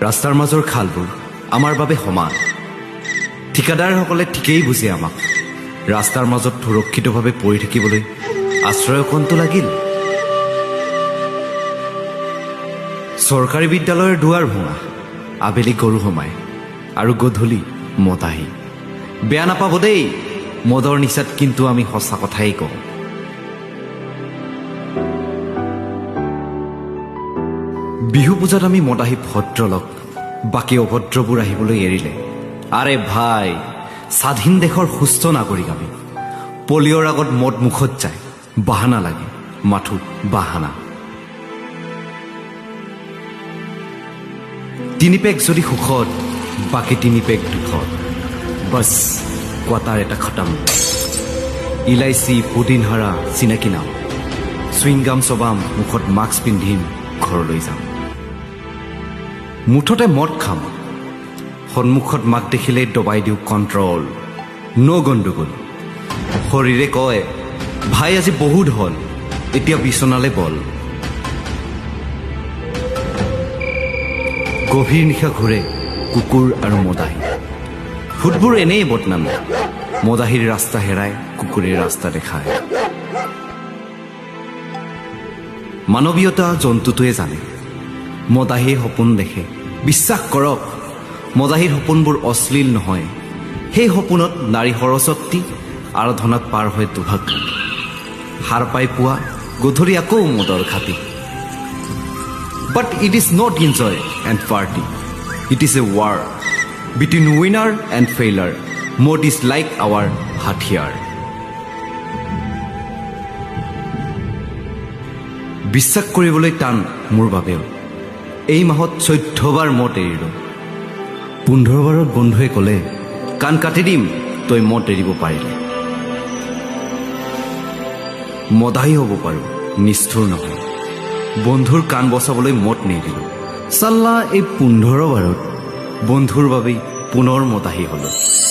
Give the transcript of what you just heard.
ৰাস্তাৰ মাজৰ খালবোৰ আমাৰ বাবে সমান। ঠিকাদাৰসকলে ঠিকেই বুজে আমাক। ৰাস্তাৰ মাজত সুৰক্ষিতভাৱে পৰি থাকিবলৈ আশ্ৰয় অকণটো লাগিল। চৰকাৰী বিদ্যালয়ৰ দুৱাৰ ভঙা, আবেলি গৰু সোমায় আৰু গধূলি মদাহী। বেয়া নাপাব দেই, মদৰ নিচাত কিন্তু আমি সঁচা কথাই কওঁ। বিহু পূজাত আমি মদাহী ভদ্ৰলোক, বাকী অভদ্ৰবোৰ আহিবলৈ এৰিলে। আৰে ভাই, স্বাধীন দেশৰ সুস্থ নাগৰিক আমি। পলিঅ'ৰ আগত মদ মুখত যায়, বাহানা লাগে, মাথো বাহানা। তিনি পেক যদি সুখত, বাকী তিনি পেক দুখত, বাছ কোৱাটাৰ এটা খতম। ইলাইচি, পুদিনহাৰা চিনাকি নাম, চুইংগাম চবাম, মুখত মাস্ক পিন্ধিম, ঘৰলৈ যাম। মুঠতে মদ খাম। সন্মুখত মাক দেখিলেই দবাই দিওঁ কণ্ট্ৰল, ন' গণ্ডগোল। শৰীৰে কয়, ভাই আজি বহুত হ'ল, এতিয়া বিচনালে বল। গভীৰ নিশা ঘূৰে কুকুৰ আৰু মদাহী। ভূতবোৰ এনেই বদনাম। মদাহীৰ ৰাস্তা হেৰাই কুকুৰে ৰাস্তা দেখায়। মানৱীয়তা জন্তুটোৱে জানে। মদাহীয়ে সপোন দেখে। বিশ্বাস কৰক, মদাহীৰ সপোনবোৰ অশ্লীল নহয়। সেই সপোনত নাৰী সৰস্বতী আৰাধনাত পাৰ হয় দুভাগ। সাৰ পাই পুৱা গধূলি আকৌ মদৰ ঘাটি। But it is not enjoy and party, it is a war between winner and failure. মদ is like hour হাথিয়াৰ। বিশ্বাস কৰিবলৈ টান মোৰ বাবেও। এই মাহত 14 বাৰ মদ এৰিলোঁ। 15 বাৰত বন্ধুৱে ক'লে, কাণ কাটি দিম তই মদ এৰিব পাৰিলে। মদাহী হ'ব পাৰোঁ, নিষ্ঠুৰ নহয়। বন্ধুৰ কাণ বচাবলৈ মদ নেৰিলোঁ। চাল্লা, এই 15 বাৰত বন্ধুৰ বাবেই পুনৰ মদাহী হ'লোঁ।